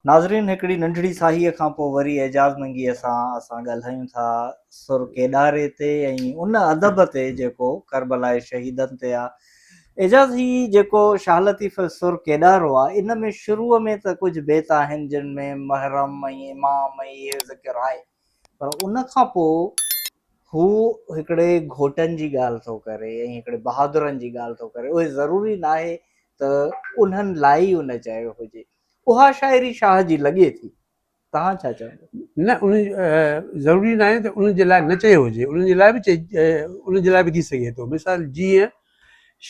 ناظرين هڪڙي ننڍڙي ساهيء کان پوء وري اعجاز منگيء سان اسان ڳالهايون ٿا سر ڪيڏاري تي ۽ ان ادب تي جيڪو ڪربلائي شهيدن تي آ. اعجاز هي جيڪو شاهه لطيف جو سر ڪيڏارو آ ان ۾ شروع ۾ ته ڪجهه بيت آهن جن ۾ محرم ۽ امام ۽ اهي ذڪر آهي پر ان کان پوء هو هڪڙي گهوٽن جي ڳالهه ٿو ڪري ۽ هڪڙي بهادرن جي ڳالهه ٿو ڪري اهي ضروري ناهي ته انهن لاء ئي ان چيو هجي. اها شاعري شاهه جي لڳي ٿي. توهان ڇا چوندو؟ نه ان ضروري ناهي ته انهن جي لاء نه چيو هجي، انهن جي لاء به چئي انهن جي لاء به ٿي سگهي ٿو. مثال جيئن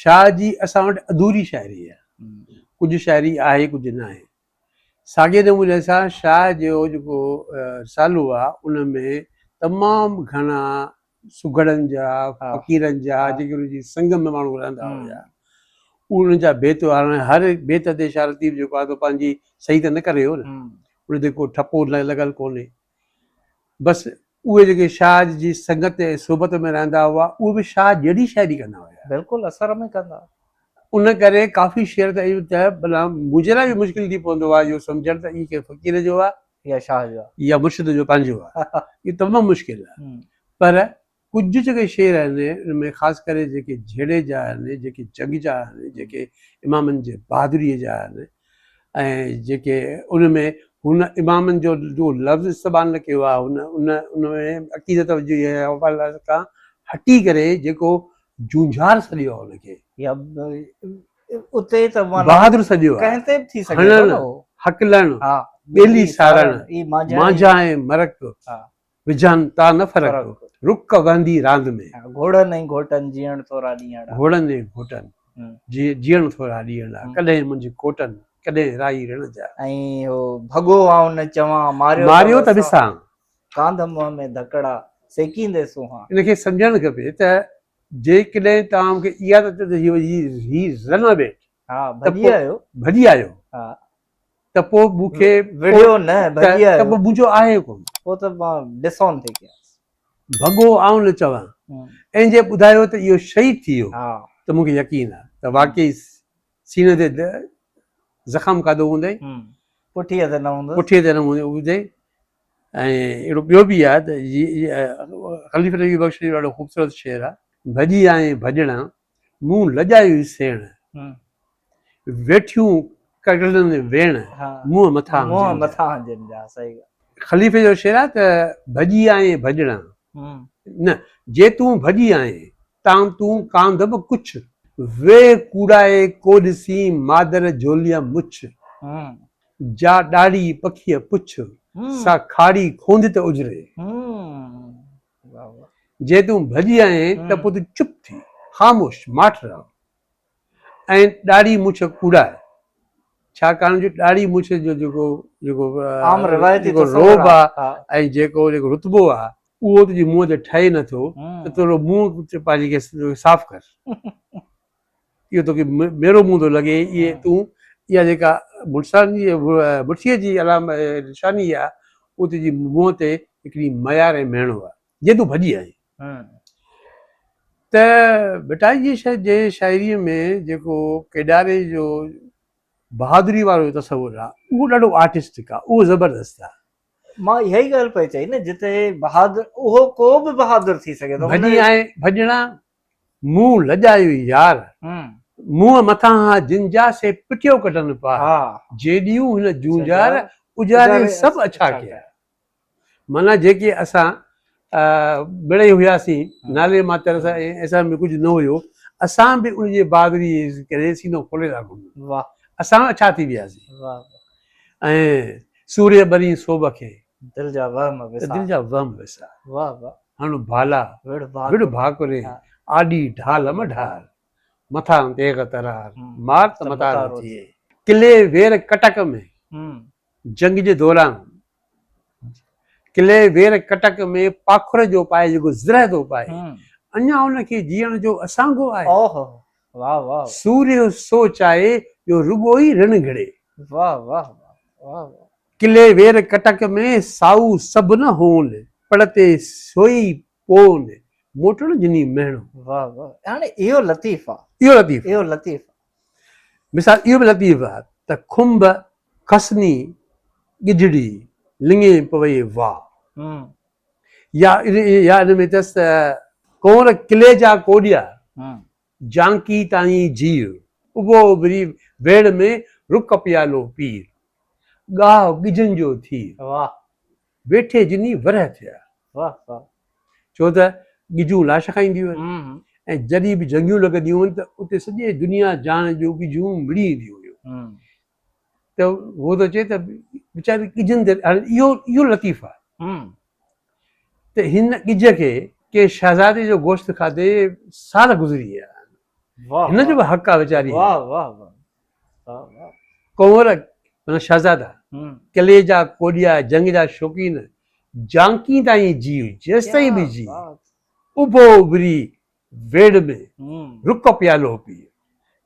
شاهه جي اسان وٽ اڌوري شاعري آهي، ڪجهه شاعري آهي ڪجهه ناهي. ساڳئي نموني سان شاهه جو جيڪو رسالو آهي ان ۾ تمام گهڻا سگهڙن جا، فقيرن جا جيڪي ان جي سنگ ۾ ماڻهو رهندا هيا انهن جا بيت هاڻي هر بيت تي شاهه لطيف جيڪو آهي سو پنهنجي صحيح ته نه ڪري ويو نه ان تي ڪو ٺپو لڳل ڪونهي بس اهي جيڪي شاهه جي سنگت ۽ صحبت ۾ رهندا هئا اهي به شاهه جهڙي شاعري ڪندا هيا. بلڪل اثر ۾ ڪندا. ان ڪري ڪافي شعر ته اهو ته ڀلا منهنجي لاء به مشڪل ٿي پوندو آهي اهو سمجهڻ ته اهي ڪنهن فقير جو آهي يا شاهه جو آهي. يا مرشد جو پنهنجو آهي. اهو تمام مشڪل آهي. پر ڪجهه جيڪي شعر آهن ان ۾ خاص ڪري جيڪي جهيڙي جا آهن، جيڪي جنگ جا آهن، جيڪي امامن جي بهادريء جا آهن ۽ جيڪي ان ۾ هن امامن جو جو لفظ استعمال نه ڪيو آهي هن ان ان ۾ عقيدت جي حوالي کان هٽي ڪري جيڪو جونجهار سڏيو آهي ان کي. يا اتي ته معنيٰ بهادر سڏيو آهي. ڪنهن تي به ٿي سگهي ٿو هڻڻ، نه اهو. هڪلڻ، ها، ٻيلي سارڻ، اي مانجهائين، مانجهائين مرڪ، ها. وجهان تا نه فرق، فرق. رڪ وهندي راند ۾. ها، گهوڙن ۽ گهوٽن جيئڻ ٿورا ڏينهڙا. گهوڙن ۽ گهوٽن جيئڻ ٿورا ڏينهڙا. ڪڏهن منجهه ڪوٽن، ڪڏهن راهي رڻ جا. ۽ هو ڀڳو آئون نه چوان، ماريو ماريو ته ته وسان. ڪانڌ منهن ۾ ڌڪڙا، سيڪيندي سونهان. ان کي سمجهڻ کپي ته جيڪڏهن توهان مون کي اها ٿا چئو ته هي هي رن اوي ها ڀڄي آيو ڀڄي آيو ها ته پوء مون کي وڙهيو نه ڀڄي آيو ته پوء منهنجو آهي ڪونه پوء ته مان ڊس آن ٿي ڪيانس. ڀڳو آئون نه چوان ۽ جي ٻڌايو ته اهو شهيد ٿي ويو ته مون کي يقين آهي ته واقعي سيني تي زخم کاڌو هوندئي پٺيء تي نه هوندس پٺيء تي نه هوندئي ۽ اهڙو ٻيو به آهي ته خليفي نبي بخش جو ڏاڍو خوبصورت شعر آهي. ڀڄي آئين ڀڄڻا، مون لڄايوئي سيڻ. ويٺيون ڪڙڪن ويڻ، منهن مٿان منهن مٿان جن جا. صحيح ڳالهه. خليفي جو شعر آهي ته ڀڄي آئين ڀڄڻا، نه جي تون ڀڄي آئين، تان تون ڪانڌ به ڪڇ. ويهه ڪوڙائي ڪو ڏسين، مادر جهوليان مڇ. جا ڏاڙهي پکيء پڇ، سا کاڙي کوند ته اجري. جي تون ڀڄي آئين ته پوء تون چپ ٿي، خاموش، ماٺ رهه ۽ ڏاڙهي مڇ ڪوڙاء. ڇاڪاڻ جو ڏاڙهي مڇ جو جيڪو جيڪو عام روايتي جيڪو تصور رعب آ، آ ۽ جيڪو جيڪو رتبو آ، اهو تنهنجي منهن تي ٺهي نه ٿو ته ٿورو منهن پنهنجي کي صاف ڪر. اهو توکي ميرو منهن ٿو لڳي، اهي تون اها جيڪا مڙسان جي مڙسيء جي علام نشاني آهي، اهو تنهنجي منهن تي هڪڙي ميار ۽ مهڻو آهي، جنهن تون ڀڄي آئين. ته ڀٽائي جي جي شاعريء ۾ جيڪو ڪيڏاري جو بهادري وارو تصور آهي، اهو ڏاڍو آرٽسٽڪ آهي، اهو زبردست آهي. مان اها ئي ڳالهه پئي چئي نه، جتي بهادر، اهو ڪو به بهادر ٿي سگهي ٿو. ڀڄي آئين ڀڄڻا، مون لڄايو يار، منهن مٿان ها جن جا سي پٽيو ڪڍن پار، جيڏيون هن جونجار اجاري سڀ اڇا ڪيا. معنيٰ جيڪي اسان مڙئي هياسين نالي ماتر سان ۽ اسان ۾ ڪجهه نه هيو، اسان به ان جي بهادري جي ڪري سينو کولي ٿا گهمون. اسان به اڇا ٿي وياسين. ۽ سورهيه ٻرين سوڀ کي. دل جا وهم وسار. دل جا وهم وسار. واه واه. هڻ ڀالا وڙ ڀاڪري، آڏي ڍال م ڍار، مٿان تيغ ترار، مار ته متارو ٿئي. قلعي وير ڪٽڪ ۾، جنگ جي دوران، قلعي وير ڪٽڪ ۾ پاکر جو پائي جيڪو زرهه ٿو پائي، اڃا ان کي جيئڻ جو اسانگو آهي. اوهه واه واه. سورهيه سو چاهي جو رڳو ئي رڻ گهڙي. واه واه واه واه. قلعي وير ڪٽڪ ۾ سائو سڀ نه هون، پڙ تي سوئي پون، موٽڻ جني مهڻو. واه واه هاڻي اهو لطيف آ. اهو لطيف اهو لطيف. مثال اهو به لطيف آ ته کنڀ کسني ڳجهڙي لڱي پوي واء. يا يا ان ۾ اٿس ته ڪنور قلعي جا ڪوڏيا، جانڪي تائين جيء. اڀو اڀري ويڙهه ۾ رڪ پيالو پير، ڳاهه ڳجهن جو ٿيء. ويٺي جني ورهه ٿيا. ڇو ته ڳجهون لاش کائينديون آهن ۽ جڏهن به جنگيون لڳنديون هن ته اتي سڄي دنيا جهان جون ڳجهون مڙي اينديون هيون. ته هو ٿو چئي ته ويچاري ڳجهن تي هاڻي اهو اهو لطيف آهي ته هن ڳجهه کي ڪنهن شهزادي جو گوشت کاڌي سال گذري ويا آهن. هن جو به حق آهي ويچاري کي. ڪنور معنيٰ شهزادا، قلعي جا ڪوڏيا، جنگ جا شوقين، جانڪي تائين جيء، جيستائين به جيء، اڀو اڀري ويڙهه ۾ رڪ پيالو پيء.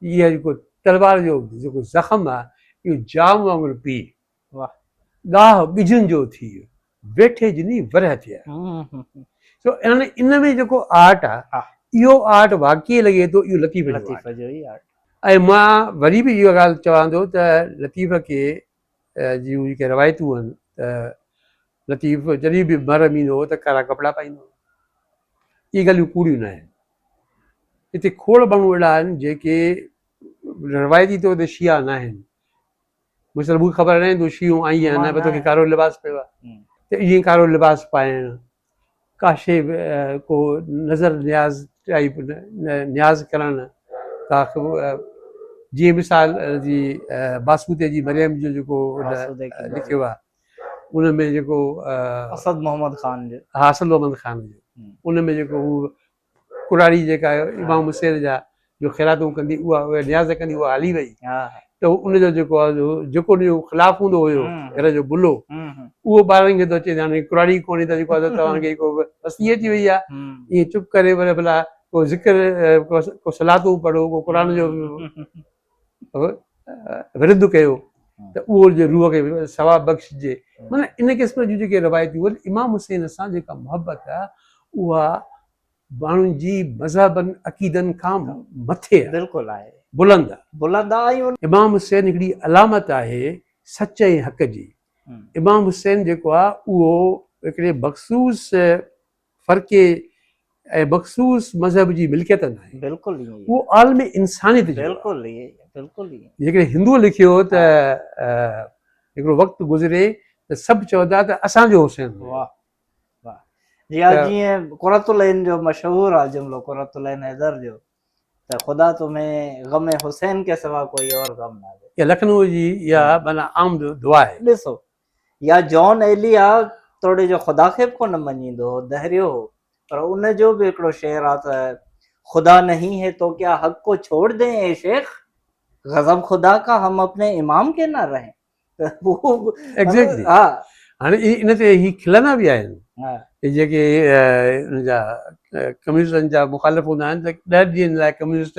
اها جيڪو تلوار جو جيڪو زخم آهي، اهو جام وانگر پيء. ڳاهه ڳجهن جو ٿيء، ويٺي جني ورهه ٿيا. سو يعني ان ۾ جيڪو آرٽ آ، اهو آرٽ واقعي لڳي ٿو اهو لطيف جو آرٽ. ۽ مان وري به اها ڳالهه چوان ٿو ته لطيف کي جون جيڪي روايتون آهن ته لطيف جڏهن به محرم ايندو هو ته ڪارا ڪپڙا پائيندو هو. اهي ڳالهيون ڪوڙيون نه آهن. هتي کوڙ ماڻهو اهڙا آهن جيڪي روايتي طور تي شيعا نه آهن. مثال مون کي خبر ناهي تون شيعو آهين يا نه پر توکي ڪارو لباس پيو آهي ته ائين ڪارو لباس پائڻ ڪا شيء ڪو نظر نياز ٽائيپ نياز ڪرڻ ڪا جيئن مثال جي باسودي جي مريم جو جيڪو لکيو آهي ان ۾ جيڪو اسد محمد خان جو ها اسد محمد خان جو ان ۾ جيڪو هو ڪراڙي جيڪا امام حسين جا جو خيراتون ڪندي اها نياز ڪندي اها هلي وئي ته ان جو جيڪو جيڪو ان جو خلاف هوندو هيو گهر جو بلو اهو ٻارن کي ٿو چئي هاڻي ڪراڙي ڪونهي ته جيڪو آهي توهان کي ڪو پستي اچي وئي آهي ائين چپ ڪري وري ڀلا ڪو ذڪر ڪو صلاتون پڙهو ڪو قرآن جو ورد ڪيو ته اهو جي روح کي ثواب بخشجي معنيٰ ان قسم جون جيڪي روايتون آهن امام حسين سان جيڪا محبت آهي اها ماڻهن جي مذهبن عقيدن کان مٿي آهي بلڪل آهي بلند آهي بلند آهي امام حسين هڪڙي علامت آهي سچ ۽ حق جي امام حسين جيڪو آهي اهو هڪڙي مخصوص فرقي ۽ مخصوص مذهب جي ملڪيت ناهي بلڪل ائين اهو عالم انسانيت جو بلڪل ائين بلڪل ائين جيڪڏهن هندوء لکيو ته هڪڙو وقت گذري ته سڀ چوندا ته اسان جو حسين هو. واه واه جي ها جيئن قرة العين جو مشهور آ جملو قرة العين حيدر جو ته خدا تمهين غم حسين ڪي سوا ڪوئي اور غم نه the. اها لکنو جي اها معنيٰ عام دعا آهي. ڏسو يا جان ايليا توڙي جو خدا کي به ڪونه مڃيندو هو، دهريو هو، پر ان جو به هڪڙو شعر آ ته خدا نهين هي تو ڪيا حق ڪو ڇوڙ دين اي شيخ، غضب خدا ڪا هم اپني امام ڪي نه رهين. ته هو ايگزيڪٽلي ها. هاڻي ان تي هي کلندا به آهن. هي جيڪي ان جا ڪميونسٽن جا مخالف هوندا آهن ته 10 ڏينهن لاء ڪميونسٽ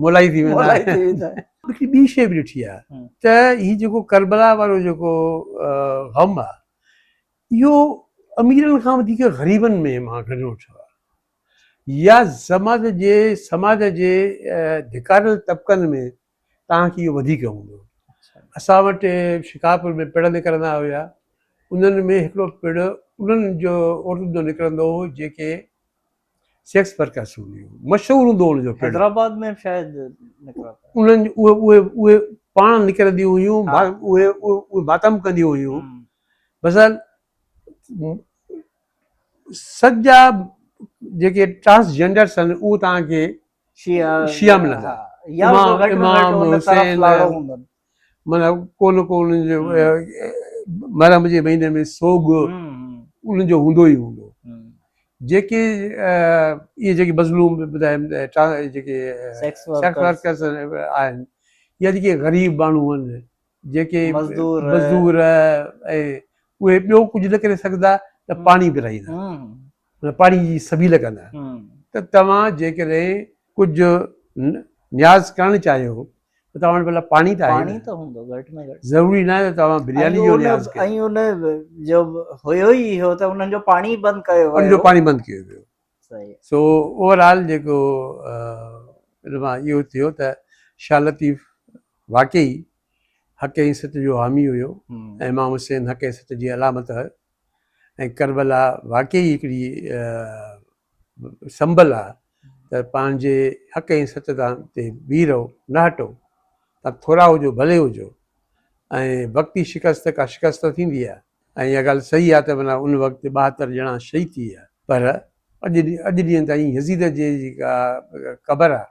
مولائي ٿي ويندا آهن. هڪڙي ٻي شيء به ڏٺي آهي ته هي جيڪو ڪربلا وارو جيڪو غم آهي اهو اميرن کان وڌيڪ غريبن ۾ مان گهڻو ڏٺو آهي يا سماج جي سماج جي ڌڪاريل طبقن ۾ توهان کي اهو وڌيڪ هوندو. اسان وٽ شڪارپور ۾ پڙ نڪرندا هيا انهن ۾ هڪڙو پڙ انهن جو عورتن جو نڪرندو هو جيڪي سيڪس ورڪرس هونديون هيون مشهور هوندو هو ان جو پڙ. حيدرآباد ۾ به شايد نڪرندا هئا. انهن اهي اهي اهي پاڻ نڪرنديون هيون اهي اهي ماتم ڪنديون هيون مثلا سڄا جيڪي ٽرانس جينڊرس آهن اهو توهان کي شيعا ملندا امام امام حسين معنيٰ ڪو نه ڪو انهن جو محرم جي مهيني ۾ سوڳ انهن جو هوندو ئي هوندو جيڪي اهي جيڪي مظلوم ٻڌايم جيڪي سيڪس ورڪرس آهن يا جيڪي غريب ماڻهو آهن جيڪي مزدور مزدور ۽ اهي ٻيو ڪجهه نه ڪري سگهندا ته پاڻي پرائيندا معنيٰ پاڻي جي سبيل ڪندا ته توهان جيڪڏهن ڪجهه نياز ڪرڻ چاهيو ته توهان وٽ ڀلا پاڻي ته آهي پاڻي ته هوندو گهٽ ۾ گهٽ ضروري ناهي ته توهان برياني جو نياز ڪيو ۽ ان جو هيو ئي اهو ته انهن جو پاڻي بند ڪيو ويو ان جو پاڻي بند ڪيو ويو صحيح سو اوور آل جيڪو ان مان اهو ٿيو ته شاهه لطيف واقعي حق ۽ سچ جو حامي هيو ۽ امام حسين حق ۽ سچ جي علامت هو ۽ ڪربلا واقعي هڪڙي سنبل آ ته پنهنجي حق ۽ سچ تان تي بيهي رهو نه هٽو تان ٿورا هجو ڀلي هجو ۽ وقتي شڪست ڪا شڪست نه ٿيندي آ ۽ اها ڳالهه صحيح آ ته معنيٰ ان وقت 72 ڄڻا شهيد ٿي ويا پر اڄ اڄ ڏينهن تائين يزيد جي جيڪا قبر آ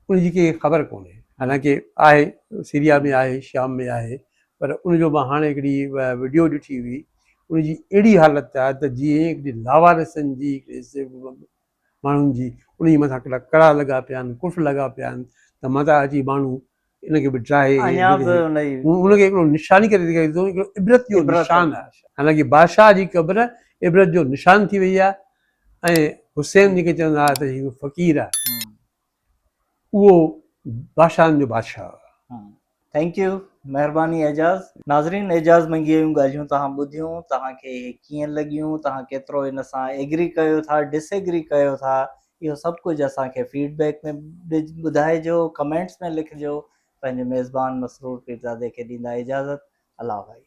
ان جي ڪنهن کي خبر ڪونهي حالانڪه آهي سيريا ۾ آهي شام ۾ آهي پر ان جو مان هاڻي هڪڙي وڊيو ڏٺي هئي ان جي اهڙي حالت آهي ته جيئن هڪڙي لاوارثن جي ماڻهن جي ان جي مٿان هڪڙا ڪڙا لڳا پيا آهن قفل لڳا پيا آهن ته متان اچي ماڻهو ان کي به ڊاهي ان کي هڪڙو نشاني ڪري ڏيکاري ٿو هڪڙو عبرت جو نشان آهي حالانڪه بادشاهه جي قبر عبرت جو نشان ٿي وئي آهي ۽ حسين جيڪي چوندا هئا ته هي فقير آهي اهو بادشاهن جو بادشاهه هو. Thank you مهرباني اعجاز. ناظرين اعجاز منگيء جون ڳالهيون توهان ٻڌيون توهان کي اهي ڪيئن لڳيون توهان ڪيترو ان سان ايگري ڪيو ٿا ڊس ايگري ڪيو ٿا اهو سڀ ڪجهه اسان کي فيڊ بيڪ ۾ ٻڌائجو ڪمينٽس ۾ لکجو پنهنجي ميزبان مسرور پيرزادي کي ڏيندا اجازت الله ڀائي.